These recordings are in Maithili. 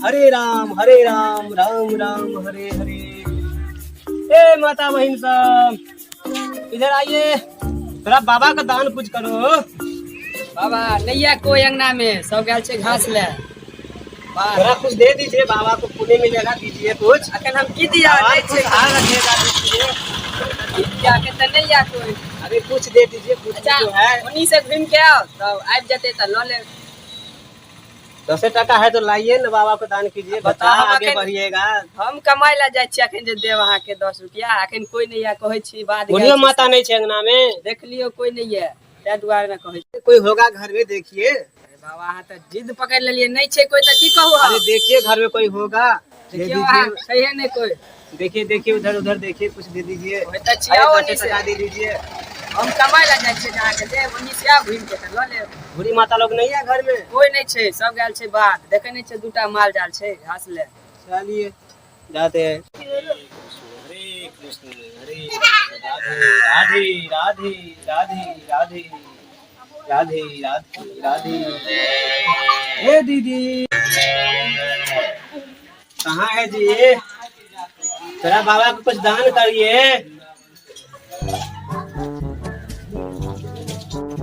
हरे राम हरे राम राम राम हरे हरे। ए माता बहन सब इधर आइए, थोड़ा बाबा का दान कुछ करो। बाबा नहीं है कोई अंगना में, सब गेल छै घास ले। थोड़ा कुछ दे दीजिए बाबा को, पुण्य मिलेगा, दीजिए कुछ। अखन हम की दिया? बाबा नहीं कुछ छै। हार रखिएगा, दीजिए। की दिया के तऽ नहीं है कोई। अरे कुछ दे दीजिए कुछ। अच्छा जो है ओनी से घूम के आओ तब आबि जेतै तऽ लऽ लेब। 10 टका है तो लाइए ना, बाबा को दान कीजिए। बताओ, बच्चा हम आगे अखन- बढ़िएगा। हम कमाय लए जाइ छी, अखन जे देब अहाँके 10 रुपया, अखन कोई नहीं है, कहै छी बाद गेल बुढ़ियो छी। माता नहीं छे अंगना में? देख लियौ, कोई नहीं है, ताहि दुआरे ने कहै छी। कोई होगा घर में, देखिए। अरे बाबा, अहाँ तऽ जिद पकड़ि लेलियै, नहीं छै कोई तऽ की कहू हम? अरे देखिए, घर में कोई होगा, दे देखियौ अहाँ, दीजिए। छैहे नहीं कोई। देखिए देखिए, उधर उधर देखिए, कुछ दे दीजिए। कहै तऽ छी, अरे आउ दसे ओनी से। टका दे दीजिए। हम कमाय लए जाइ छियै जे अहाँके देब, ओनी से आउ घुमि के तऽ लऽ लेब। बुढ़ी माता लोग नहीं है घर में? कोई नहीं छै, सब गेल छै बाध, देखै नहीं छै दूटा माल जाल छै घास ले। चलिए जाते हैं। हरे कृष्ण हरे राधे राधे राधे राधे राधे राधे राधे। ए दीदी, कहाँ है जी? थोड़ा बाबा को कुछ दान करिए।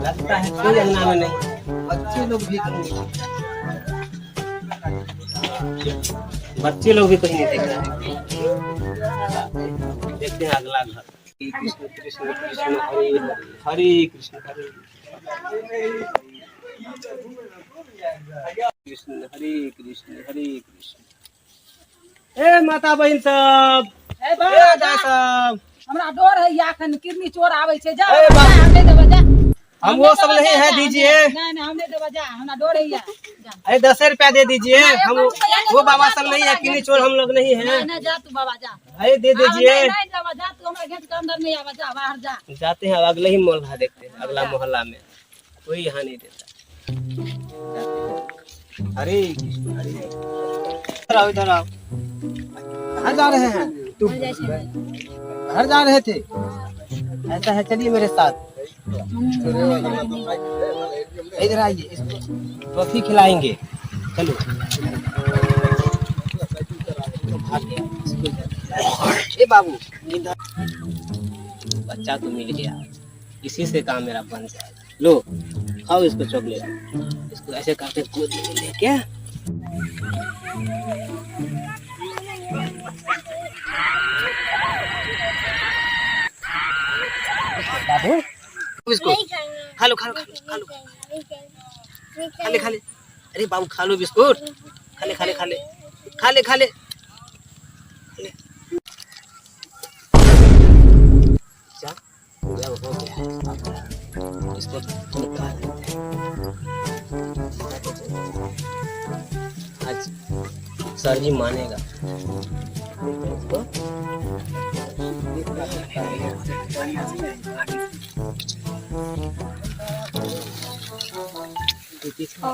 लगता है कोई अंगना में नहीं, बच्चे लोग भी कहीं नहीं, बच्चे लोग भी कहीं नहीं देख रहे हैं। देखते हैं अगला घर। कृष्ण कृष्ण कृष्ण हरे हरे, हरे कृष्ण हरे कृष्ण हरे कृष्ण हरे कृष्ण। ए माता बहन सब, ए ए बाबा, दादा सब। हमरा डर है अखन, किरनी चोर आबै छै, जा। ए बाबा। हम नहीं देबै, जा। हम वो सब नहीं है, दीजिए। नहीं नहीं, हम नहीं देबै, जा, हमरा डर है, जा। अरे 10 रुपया दे दीजिए। हम वो बाबा सब नहीं है, किन्नी चोर हम लोग नहीं है। नहीं नहीं, जा तू बाबा, जा। अरे दे दीजिए। नहीं नहीं देबै, जा तू, हमरा गेट के अंदर नहीं आवा, जा बाहर जा। जाते हैं अब अगले ही मोहल्ला देखते हैं, अगला मोहल्ला में कोई यहाँ नहीं देता। जाते हैं। हरे कृष्ण हरे। इधर आओ, इधर आओ। कहाँ जा रहे हैं? तू घर जा रहे थे? ऐसा है, चलिए मेरे साथ, इधर आइए, इसको टॉफी खिलाएंगे, चलो। भाग गया, इसको। ए बाबू इधर, बच्चा तो मिल गया, इसी से काम मेरा बन जाएगा। लो खाओ इसको चॉकलेट। इसको ऐसे करते गोद में लेके। बाबू इसको खा लो, खा लो, खा लो, खा लो, खा ले, खा ले। अरे बाबू, खा लो बिस्कुट, खा ले, खा ले, खा ले, खा ले, खा ले, खा ले। जा, पूरा हो गया है, अब इसको निकाल देते हैं। आज सर जी मानेगा इसको।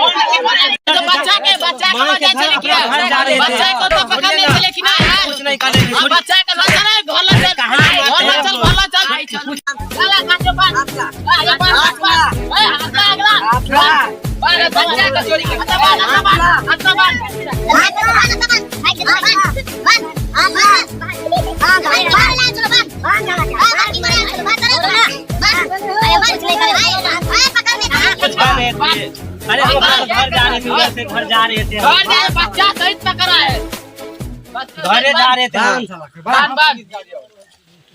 बच्चा के बच्चा के वजह से लेके घर जा रहे थे। बच्चा को तो पकड़ने से लेकिन कुछ नहीं कर रहे थे। बच्चा के घर चल, घर ला चल, घर ला चल, घर ला चल, चल गाछो पर आगे पर ए अगला अगला बार बच्चा के चोरी कर, अच्छा बार, अच्छा बार, अच्छा बार। कुछ कर रहे थे। अरे हम अपना घर जा रहे थे, उधर से घर जा रहे थे। घर जा, बच्चा सहित पकड़ा है। घरे जा रहे थे हम। बान बान।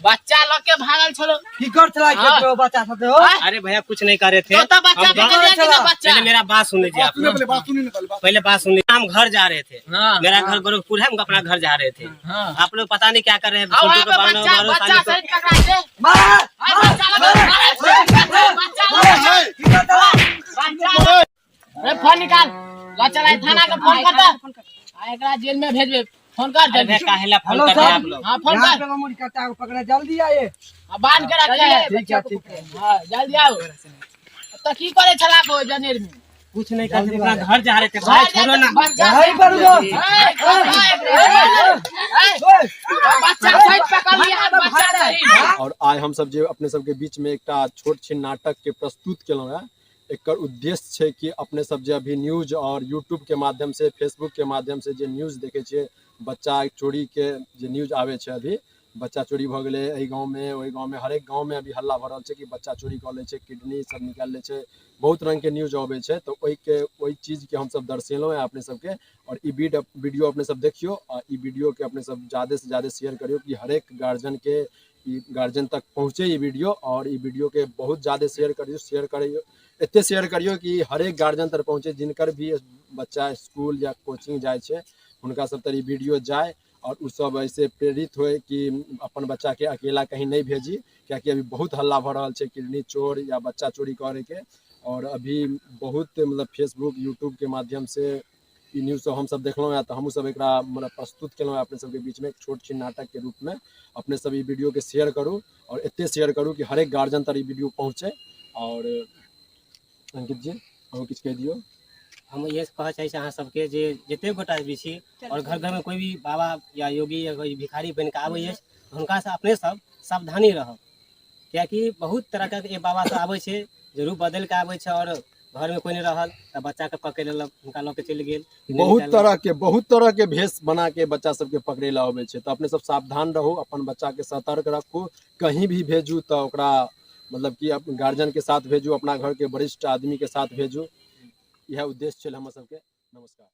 बच्चा लऽ के भागल छलो। की कर चला हाँ। के बच्चा साथे हो? अरे भैया, कुछ नहीं करे थे। तो तो बच्चा हम पकड़ लिया कि ना बच्चा? पहले मेरा बात सुन लीजिए आप सुनिए, पहले बात सुनिए ना, पहले बात। पहले बात सुन लीजिए। हम घर जा रहे थे। हाँ। मेरा घर गोरखपुर है, हम अपना घर जा रहे थे। हाँ। आप लोग पता नहीं क्या कर रहे हैं। और वहाँ छोटू पे को बांधो, बच्चा मारो बच्चा साली को। सहित पकड़ा के। मार! अरे बच्चा लगा, अरे बच्चा लगा, की कर चला? बच्चा लगा। अरे फोन निकाल, ला चल आइ थाना के फोन कर दे। आ एकरा जेल में भेजबे, फोन कर अरे जल्दी। भैया, काहे ला फोन हेलो कर रहे हैं सर। आप लोग? हाँ, फोन यहाँ कर। पे मुड़ी कटा को पकड़ा, जल्दी आइए। आ, बांध के रखे है। ठीक है, ठीक है। हाँ, जल्दी आओ। तो की करे छला को जनेर में? कुछ नहीं कर रहे, अपना घर जा रहे थे भाई, छोड़ो ना। बच्चा यहीं पर रुको। ए, ए, ओए, बच्चा सहित पकड़ लिया, बच्चा सहित। और आइ हमसब जे अपने सबके बीचमे एकटा छोट छिन नाटकके प्रस्तुत केलहुँ हेँ, एकर उद्देश्य छै कि अपने सब जे अभी न्यूज और यूट्यूबके माध्यमसँ, फेसबुकके माध्यमसँ जे न्यूज देखै छियै, बच्चा चोरीके जे न्यूज आबै छै, अभी बच्चा चोरी भऽ गेलै एहि गाँवमे, ओहि गाँवमे, हरेक गाँवमे अभी हल्ला भऽ रहल छै कि बच्चा चोरी कऽ लै छै, किडनी सब निकालि लै छै, बहुत रङ्गके न्यूज अबै छै। तऽ ओहिके ओहि चीजके हमसब दर्शेलहुँ हेँ अपने सबके। आओर ई वीडियो अपने सब देखियौ आ ई वीडियोके अपने सब जादे से जादे शेयर करियौ कि हरेक गार्जियनके, ई गार्जियन तक पहुँचे ई वीडियो। आओर ई वीडियोके बहुत जादे शेयर करियौ, शेयर करियौ, एते शेयर करियौ कि हरेक गार्जियन तक पहुँचे। जिनकर भी बच्चा स्कूल या कोचिंग जाइ छै, हुनका सब तर ई वीडियो जाय आओर ओ सब ऐसे प्रेरित होय कि अपन बच्चाके अकेला कहीं नहि भेजी, कियाकि अभी बहुत हल्ला भऽ रहल छै किडनी चोर या बच्चा चोरी करैके। आओर अभी बहुत मतलब फेसबुक, यूट्यूबके माध्यमसँ ई न्यूज सब हमसब देखलहुँ हेँ, तऽ हमहूँ सब एकरा मतलब प्रस्तुत केलहुँ हेँ अपने सबके बीचमे एक छोट छिन नाटकके रूपमे। अपने सब ई वीडियोके शेयर करू आओर एते शेयर करू कि हरेक गार्जियन तक ई वीडियो पहुँचे। आओर अंकित जी, अहूँ किछु कहि दियौ। हम इहे कहऽ चाहै छी अहाँ सबके जे जतेक गोटा भी छी और घर घरमे कोइ भी बाबा या योगी या कोइ भिखारी बनि कऽ आबै अछि, हुनकासँ अपने सब सावधानी रहब, कियाकि बहुत तरहके एक बाबा सब आबै छै जे रूप बदलि कऽ आबै छै और घरमे कोइ नहि रहल तऽ बच्चाके पकड़ि लेलक, हुनका लऽ के चलि गेल। बहुत तरह के भेष बना के बच्चा सबके पकड़े ला अबै छै। तऽ अपने सब सावधान रहू, अपन बच्चा के सतर्क रखू। कहीं भी भेजू तऽ ओकरा मतलब कि गार्जियन के साथ भेजू, अपना घर के वरिष्ठ आदमी के साथ भेजू। इएह उद्देश्य छल हमर सबके। नमस्कार।